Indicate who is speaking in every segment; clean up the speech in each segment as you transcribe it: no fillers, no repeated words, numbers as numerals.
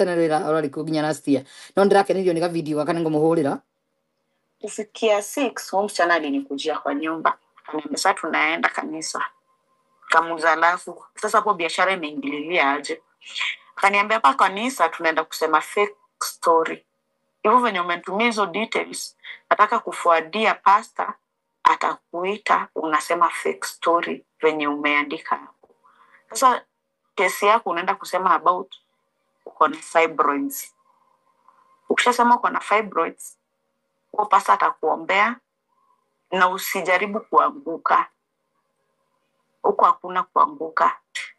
Speaker 1: Tene wĩra ũrarĩ kuo nginya last year, no ndĩrakenirio nĩ gavideo gaka, nĩngũmũhũrĩra.
Speaker 2: Kufikia 6, huyu msichana alinikujia kwa nyumba, akaniambia sasa tunaenda kanisa. Kamuuliza, alafu sasa hapo biashara imeingililia aje? Akaniambia hapa kanisa tunaenda kusema fake story. Hivyo venye umenitumia hizo details, nataka kuforwardia pastor, atakuita unasema fake story venye umeandika hapo. Sasa kesi yako unaenda kusema about uko na fibroids. Ukishasema uko na fibroids, huo pastor atakuombea na usijaribu kuanguka. Huko hakuna kuanguka.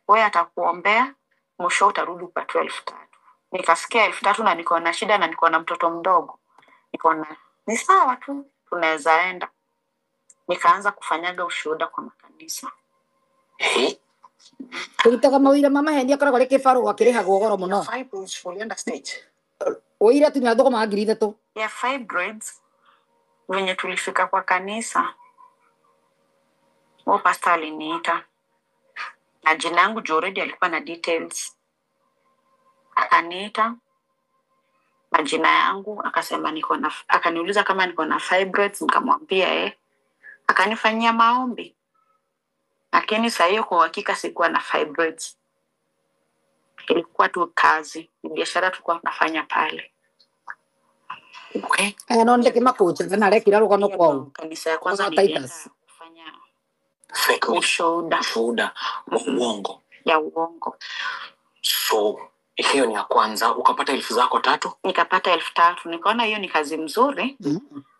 Speaker 2: Wewe atakuombea, mwisho utarudi upatiwe 3,000. Nikasikia 3,000 na niko na shida na niko na mtoto mdogo. Nikaona ni sawa tu, tunaweza enda. Nikaanza kufanyaga ushuhuda kwa makanisa.
Speaker 3: Hey.
Speaker 1: Kũrutaga mawĩra ma maheni akoragwo arĩ kĩbarũa kĩrĩhagwo goro mũno.
Speaker 3: Fibroids ulienda stage.
Speaker 1: Ũira tu nĩathũkũmaga 3,000.
Speaker 2: Ya fibroids, venye tulifika kwa kanisa, huo pastor aliniita na jina yangu juu already alikuwa na details. Akaniita na jina yangu akasema niko na, akaniuliza kama niko na fibroids, nikamwambia eh. Akanifanyia maombi. Lakini saa hiyo kwa uhakika sikuwa na fibroids. Ilikuwa tu kazi, ni biashara tulikuwa tunafanya pale.
Speaker 3: Okay.
Speaker 1: Aya no ndeke makũnjĩra na arekĩra rũgano
Speaker 2: Hiyo
Speaker 1: kwao.
Speaker 2: ndo kanisa ya kwanza
Speaker 1: Kwa
Speaker 2: nilienda
Speaker 1: Titus.
Speaker 2: kufanya
Speaker 3: Fake news.
Speaker 2: ushuhuda.
Speaker 3: Ushuhuda wa uongo.
Speaker 2: Ya uongo.
Speaker 3: So hiyo ni ya kwanza, ukapata 3,000?
Speaker 2: Nikapata 3,000, nikaona hiyo ni kazi mzuri.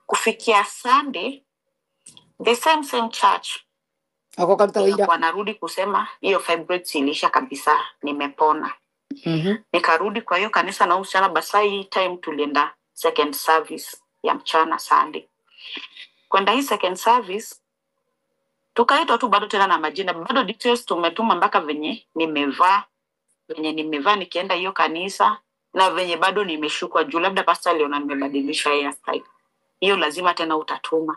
Speaker 2: Kufikia Sunday, the same same church.
Speaker 1: Ako karuta wĩra.
Speaker 2: Nikakuwa narudi kusema hiyo fibroids iliisha kabisa, nimepona. Nikarudi kwa hiyo kanisa na huyu msichana, basi hii time tulienda second service ya mchana Sunday. Kwenda hii second service tukaitwa tu bado tena na majina, bado details tumetuma mpaka venye nimevaa, venye nimevaa nikienda hiyo kanisa na venye bado nimeshukwa juu labda pastor aliona nimebadilisha hairstyle. Hiyo lazima tena utatuma.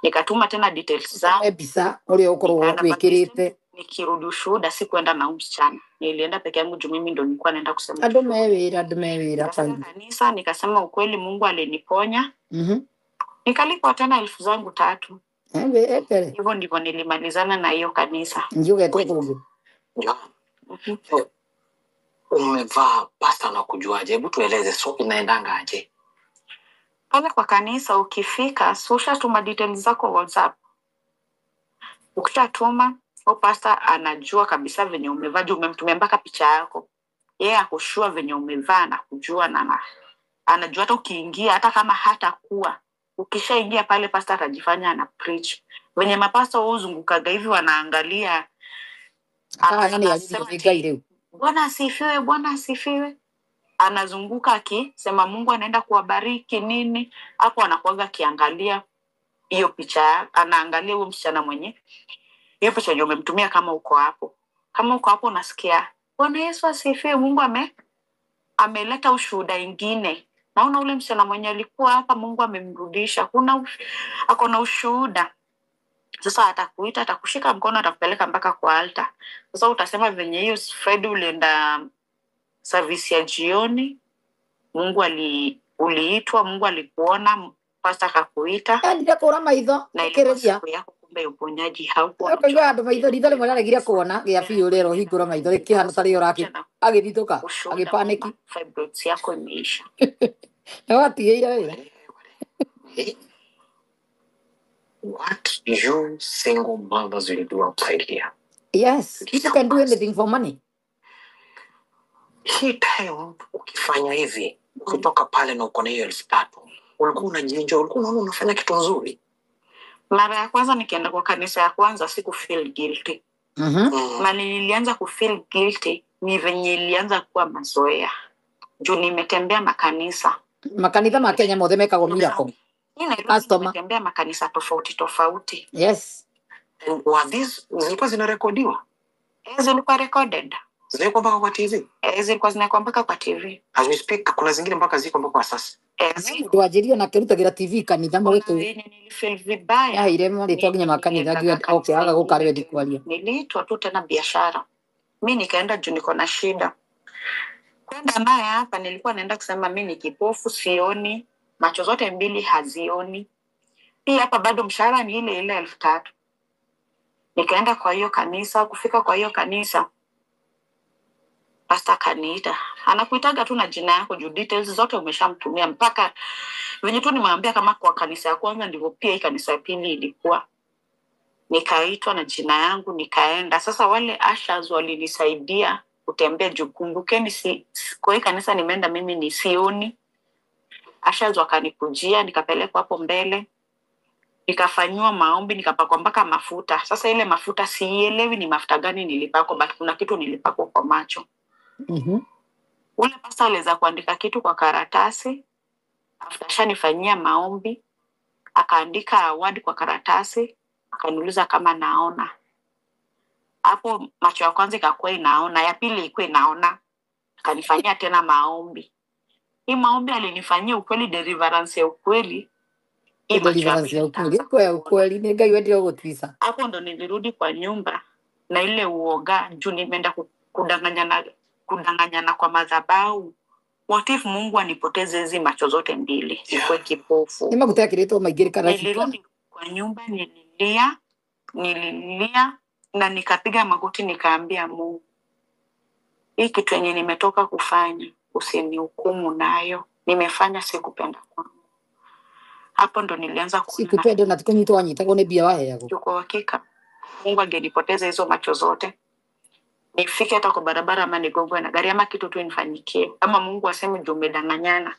Speaker 2: Nikatuma tena details zangu.
Speaker 1: He mbica ũrĩa ũkorwo
Speaker 2: Nikaenda pale
Speaker 1: wĩkĩrĩte.
Speaker 2: Nikirudi ushuhuda sikuenda na huyu msichana. Nilienda peke yangu juu mimi ndo nilikuwa naenda kusema.
Speaker 1: Andũ me wĩra, andũ me wĩra
Speaker 2: Nikafika
Speaker 1: kaingĩ.
Speaker 2: kanisa nikasema ukweli Mungu aliniponya. Nikalipwa tena 3,000.
Speaker 1: Etere.
Speaker 2: Hivyo ndivyo nilimalizana na hiyo kanisa.
Speaker 1: Njuge tu kũngĩ.
Speaker 3: Ndio. Umevaa pasta na kujuaje? Hebu tueleze, so inaendanga aje?
Speaker 2: Pale kwa kanisa ukifika, so ushatuma details zako WhatsApp. Ukishatuma, huyo pastor anajua kabisa venye umevaa, juu umemtumia mpaka picha yako. Yeye ako sure venye umevaa na kujua na anajua hata ukiingia, hata kama hatakuwa. Ukishaingia pale pastor atajifanya ana preach. Venye mapasta wao huzungukaga hivi wanaangalia,
Speaker 1: Akaga nĩ
Speaker 2: anasema
Speaker 1: arĩ Ngai rĩu.
Speaker 2: Bwana asifiwe, Bwana asifiwe. Anazunguka akisema Mungu anaenda kuwabariki nini. Hapo anakuwaga akiangalia hiyo picha, anaangalia huyo msichana mwenye hiyo picha yenye umemtumia kama uko hapo. Kama uko hapo unasikia Bwana Yesu asifiwe, Mungu ameleta ushuhuda ingine. Naona ule msichana mwenye alikuwa hapa Mungu amemrudisha. Ako na ushuhuda. Sasa atakuita, atakushika mkono, atakupeleka mpaka kwa altar. Sasa utasema venye hiyo Friday ulienda service ya jioni, Mungu uliitwa, Mungu alikuona, pastor akakuita.
Speaker 1: Endire kũra maitho,
Speaker 2: Na ilikuwa
Speaker 1: akĩrĩria.
Speaker 2: siku yako, kumbe uponyaji haukuwa.
Speaker 1: Ũkaigua andũ maitho, ritho rĩmwe rĩaregire kuona gĩa biũ rĩero hingũra maitho rĩkĩhana ta rĩo agĩthitũka,
Speaker 2: Ushuhuda
Speaker 1: agĩpanĩki.
Speaker 2: kwamba fibroids yako imeisha.
Speaker 1: Na watigĩire wĩra.
Speaker 3: Hey, what you single mothers will do outside here?
Speaker 1: Yes, you can do anything for money.
Speaker 3: Hii time ukifanya hivi, ukitoka pale na uko na hiyo 3,000, ulikuwa unajienjoy, ulikuwa unaona unafanya kitu nzuri.
Speaker 2: Mara ya kwanza nikienda kwa kanisa ya kwanza siku feel guilty. Mali nilianza ku feel guilty ni venye ilianza kuwa mazoea. Juu nimetembea makanisa.
Speaker 1: Makanitha ma Kenya mothe mekagwo miracle.
Speaker 2: Hii Nairobi
Speaker 1: Customer.
Speaker 2: nimetembea makanisa tofauti tofauti.
Speaker 1: Yes.
Speaker 3: And were these zilikuwa zinarekodiwa?
Speaker 2: Zilikuwa recorded.
Speaker 3: Zilikuwa mpaka kwa TV?
Speaker 2: Zilikuwa zinawekwa mpaka kwa TV.
Speaker 3: As we speak, kuna zingine mpaka ziko mpaka kwa sasa.
Speaker 2: Ziko.
Speaker 1: Mũndũ wanjĩrire na akĩrutagĩra TV kanitha
Speaker 2: Kuna
Speaker 1: mũgĩkũyũ.
Speaker 2: wenye nilifeel vibaya.
Speaker 1: Yaheire marĩtwa nginya ma kanitha
Speaker 2: Niliendaga
Speaker 1: ngiuga okay,
Speaker 2: kanisa
Speaker 1: aga gũka
Speaker 2: ingine
Speaker 1: rĩo ndikwaria.
Speaker 2: Niliitwa tu tena biashara. Mi nikaenda juu niko na shida. Kwenda naye hapa nilikuwa naenda kusema mi ni kipofu, sioni, macho zote mbili hazioni. Pia hapa bado mshahara ni ile ile 3,000. Nikaenda kwa hiyo kanisa, kufika kwa hiyo kanisa pastor akaniita. Anakuitaga tu na jina yako juu details zote umeshamtumia, mpaka venye tu nimwambia kama kwa kanisa ya kwanza ndivyo pia hii kanisa ya pili ilikuwa. Nikaitwa na jina yangu nikaenda. Sasa wale ushers walinisaidia kutembea juu kumbukeni, si kwa hii kanisa nimeenda mimi ni sioni. Ushers wakanikujia, nikapelekwa hapo mbele, nikafanyiwa maombi, nikapakwa mpaka mafuta. Sasa ile mafuta sielewi ni mafuta gani nilipakwa, but kuna kitu nilipakwa kwa macho. Ule pastor aliweza kuandika kitu kwa karatasi, after ashanifanyia maombi, akaandika word kwa karatasi, akaniuliza kama naona. Hapo macho ya kwanza ikakuwa inaona, ya pili ilikuwa inaona. Akanifanyia tena maombi. Hii maombi alinifanyia ukweli, deliverance ya ukweli. Hii macho ya
Speaker 1: Deliverance
Speaker 2: pili
Speaker 1: ya ukweli
Speaker 2: ikaanza
Speaker 1: kwa ya
Speaker 2: kuona.
Speaker 1: ukweli ni Ngai wendire gũtuica.
Speaker 2: Hapo ndo nilirudi kwa nyumba na ile uoga juu nimeenda kudanganyana kwa madhabahu. What if Mungu anipoteze hizi macho zote mbili, nikuwe kipofu?
Speaker 1: Nĩ maguta ekĩrĩtwo maingĩ karacika.
Speaker 2: Nilirudi kwa nyumba, nililia na nikapiga magoti nikaambia Mungu, hii kitu yenye nimetoka kufanya usinihukumu nayo, nimefanya sikupenda kwangu. Hapo ndo nilianza kuona
Speaker 1: Sikupenda na tikũnyitwo wanyitagwo nĩ mbia waheagwo.
Speaker 2: juu kwa hakika Mungu angenipoteza hizo macho zote, nifike hata kwa barabara ama nigongwe na gari ama kitu tu inifanyikie, ama Mungu aseme juu umedanganyana,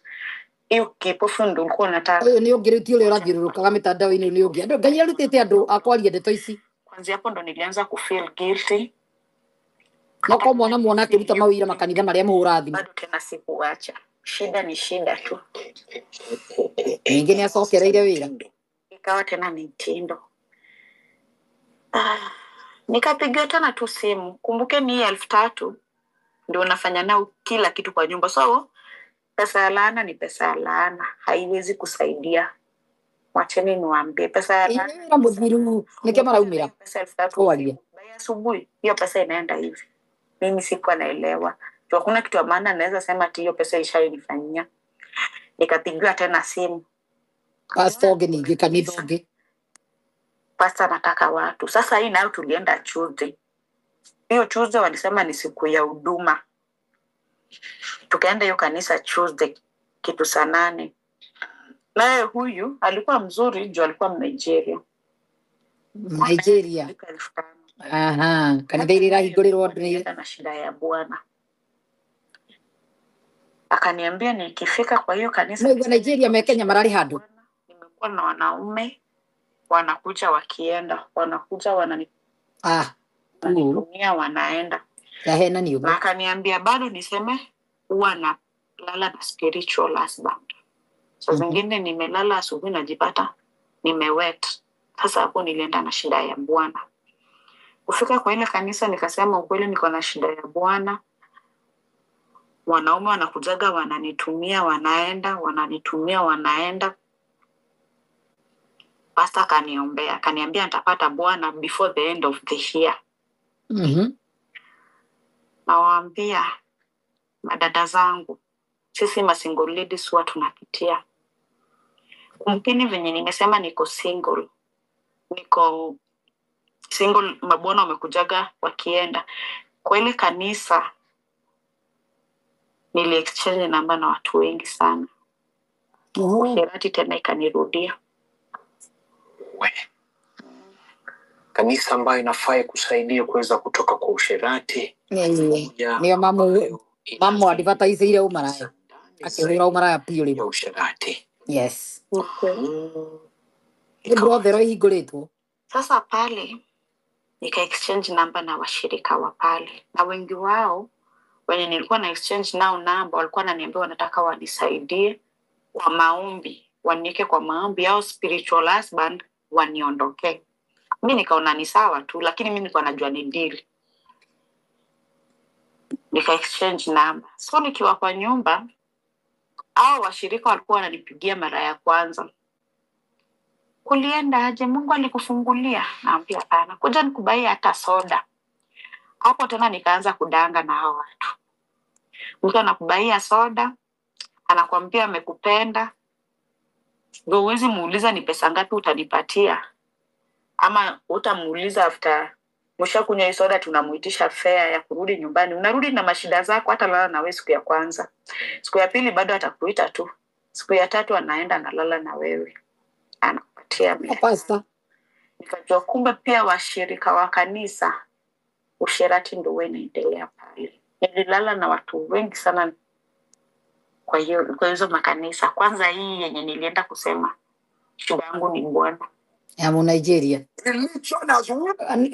Speaker 2: hiyo kipofu ndo ulikuwa unataka.
Speaker 1: Ũyũ nĩ ũngĩ rĩu ti ũrĩa ũrathiũrũrũkaga mĩtandao-inĩ nĩ ũngĩ. Andũ Ngai arutĩte andũ a kwaria ndeto ici.
Speaker 2: Kwanzia hapo ndo nilianza kufeel guilty.
Speaker 1: No ko mwana mwana akĩruta mawĩra makanitha marĩa mũhũra thimũ.
Speaker 2: Bado tena sikuacha, shida ni shida tu.
Speaker 1: Ningĩ nĩ acokereire wĩra.
Speaker 2: Ikawa tena ni mtindo. Nikapigiwa tena tu simu. Kumbukeni hii 3,000 ndio unafanya nao kila kitu kwa nyumba. So pesa ya laana ni pesa ya laana, haiwezi kusaidia. Wacheni niwaambie, pesa ya laana
Speaker 1: Wĩra mũthiru nĩkĩo maraumĩra
Speaker 2: pesa 3,000
Speaker 1: kwaria.
Speaker 2: by asubuhi hiyo pesa inaenda hivi. Mimi sikuwa naelewa. Juu hakuna kitu ya maana naweza sema ati hiyo pesa ishainifanyia. Nikapigiwa tena simu.
Speaker 1: Pastor ũngĩ ningĩ kanitha ũngĩ.
Speaker 2: Pastor anataka watu. Sasa hii nayo tulienda Tuesday. Hiyo Tuesday walisema ni siku ya huduma. Tukaenda hiyo kanisa Tuesday kitu saa 8. Naye huyu alikuwa mzuri juu alikuwa Nigeria.
Speaker 1: Nigeria.
Speaker 2: 5,000.
Speaker 1: Aha, kanitha iria irahingũrĩrwo andũ nĩ
Speaker 2: Nilienda na shida ya Bwana. Akaniambia nikifika kwa hiyo kanisa
Speaker 1: Maigua Nigeria me Kenya mararĩ handũ.
Speaker 2: Nimekuwa na wanaume wanakuja wakienda, wanakuja wananitumia wanaenda.
Speaker 1: Yahena ni
Speaker 2: Na akaniambia bado niseme huwa nalala na spiritual husband. Saa zingine nimelala asubuhi najipata nimewet. Sasa hapo nilienda na shida ya Bwana. Kufika kwa ile kanisa nikasema ukweli niko na shida ya Bwana. Wanaume wanakujaga wananitumia wanaenda, wananitumia wanaenda. Pastor akaniombea, akaniambia nitapata Bwana before the end of the year. Nawaambia madada zangu, sisi ma single ladies huwa tunapitia. Kumbukeni venye nimesema niko single. Niko single, mabwana wamekujaga wakienda. Kwa ile kanisa nili exchange namba na watu wengi sana. Usherati tena ikanirudia.
Speaker 3: We. Kanisa ambayo inafaa kusaidia kuweza kutoka kwa usherati.
Speaker 1: Ndio mamu advertise ile umaraya. Akihura umaraya pio
Speaker 3: Ya usherati.
Speaker 1: Yes. Ni brother ihingũrĩtwo.
Speaker 2: Sasa pale nika exchange namba na washirika wa pale, na wengi wao wenye nilikuwa na exchange nao namba walikuwa wananiambia wanataka wanisaidie kwa maombi, waniweke kwa maombi au spiritual husband waniondoke. Mimi nikaona ni sawa tu, lakini mimi nilikuwa najua ni deal. Nika exchange namba. So nikiwa kwa nyumba, hao washirika walikuwa wananipigia mara ya kwanza. Kulienda aje? Mungu alikufungulia? Naambia hapana. Kuja nikubai hata soda. Hapo tena nikaanza kudanga na hao watu. Mtu anakubaia soda, anakwambia amekupenda, ndio huwezi muuliza ni pesa ngapi utanipatia, ama utamuuliza after mshakunywa hii soda, tunamuitisha fare ya kurudi nyumbani. Unarudi na mashida zako, hata lala na wewe siku ya kwanza, siku ya pili bado atakuita tu, siku ya tatu anaenda analala na wewe, anakupatia 500.
Speaker 1: Pastor.
Speaker 2: Nikajua kumbe pia washirika wa kanisa usherati ndo huwa inaendelea pale. Nililala na watu wengi sana kwa hiyo kwa hizo makanisa. Kwanza hii yenye nilienda kusema shida yangu ni Bwana
Speaker 1: Ya mu Nigeria.
Speaker 4: Religion has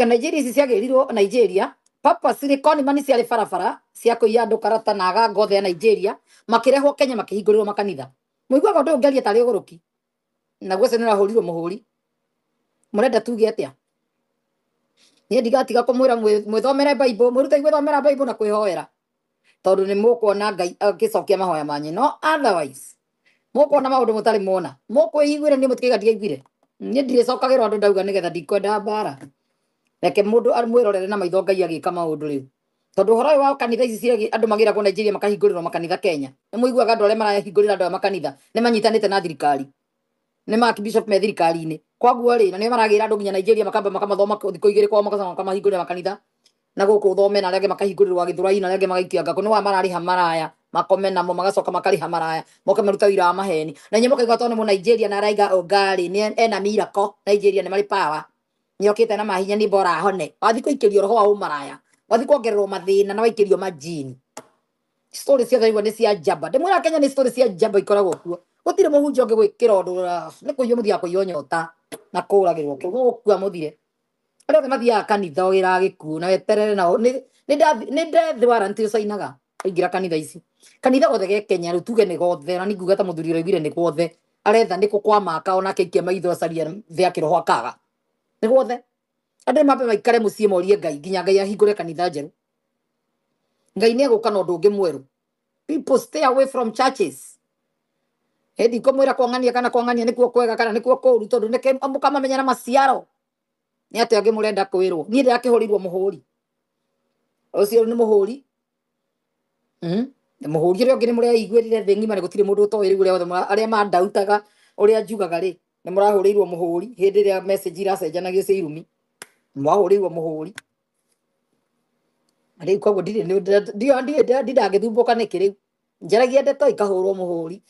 Speaker 1: Nigeria ici ciagĩrirwo Nigeria papa silicon mani ciarĩ barabara cia kũiya andũ karata na aga ngothe ya Nigeria makĩrehwo Kenya makĩhingũrĩrwo makanitha. Mũiguaga ũndũ ũyũ ngĩaria tarĩ ũgũrũki, naguo ũcio nĩũrahũrirwo mũhũri. Mũrenda tuge atĩa? Niĩ ndigatiga kũmwĩra mwĩthomere Bible, mwĩrute gwĩthomera Bible na kwĩhoera, tondũ nĩ mũkuona Ngai agĩcokia mahoya manyu. No otherwise mũkuona maũndũ mũtarĩ mona, mũkwĩiguĩra niĩ mũtikaiga ndiaiguire. Niĩ ndirĩcokagĩra ũndũ ndauga nĩgetha ndikwenda mbara. Reke mũndũ amwĩrorere na maitho Ngai agĩka maũndũ rĩu, tondũ ũhoro ũyũ wa kanitha ici cia andũ magĩragwo Nigeria makahingũrĩrwo makanitha Kenya, nĩ mũiguaga andũ arĩa marahingũrĩra andũ aya makanitha nĩ manyitanĩte na thirikari, nĩ ma bishop me thirikari-inĩ. Koguo rĩ, na nĩo maragĩra andũ nginya Nigeria makamba makamathoma thikũ igĩrĩ kwao magacoka makamahingũrĩra makanitha na gũkũ thome, na arĩa angĩ makahingũrĩrwo Gĩthũrai, na arĩa angĩ magaikio ngakũ. Nĩ wa mararĩha maraya makome namo, magacoka makarĩha maraya moke maruta wĩra wa maheni, na inyuĩ mũkaigua tondũ nĩ mũ Nigeria na araiga ũngarĩ nĩ ena miracle Nigeria nĩ marĩ power, nĩokĩte na mahinya nĩ bora ahone. Wathiĩ kũikĩrio roho wa ũmaraya, wathiĩ kuongererwo mathĩna na waikĩrio majini. Story ciothe igua nĩ cia njamba. Ndĩmwĩra Kenya nĩ story cia njamba ikoragwo kuo. Gũtirĩ mũhunjia ũngĩ gwĩkĩra ũndũ, nĩ kũiywo mũthiaga kũiywo nyota na kũũragĩrwo kũu, mũgũkua mũthire. Arĩa othe mathiaga kanitha ũgĩraga gĩkuũ na weterere nao nĩ death warrant ũcainaga waingĩra kanitha ici. Kanitha gothe ge Kenya rĩu tuge nĩ gothe, na nĩnguga ta mũthuri ũraiguire nĩ gwothe, aretha nĩ kũ kwa maka onake aikia maitho acaria thĩ ya kĩroho akaga. Nĩ gwothe. Andũ nĩ mambe maikare mũciĩ morie Ngai nginya Ngai ahingũre kanitha njerũ. Ngai nĩ egũka na ũndũ ũngĩ mwerũ. People stay away from churches. Ĩndi ngũmwĩra kwang'ania kana kwang'ania nĩkuo kwega kana nĩkuo kũũru, tondũ nĩkĩ mũkamamenya na maciaro. Nĩ atĩa angĩ mũrenda kwĩrwo? Niĩ ndĩrakĩhũrirwo mũhũri. Ũcio nĩ mũhũri. Mũhũri ũrĩa ũngĩ nĩ mũreiguĩrire thĩ ng'ima, nĩ gũtirĩ mũndũ ũtoĩ rĩu ũrĩa othe arĩa mandautaga ũrĩa njugaga rĩ, nĩ mũrahũrĩirwo mũhũri hĩndĩ ĩrĩa message iracenjanagio cia irumi. Mwahũrĩirwo mũhũri. Rĩu koguo ndirĩ ndingĩthumbũka nĩkĩ rĩu. Njaragia ndeto ikahũrwo mũhũri.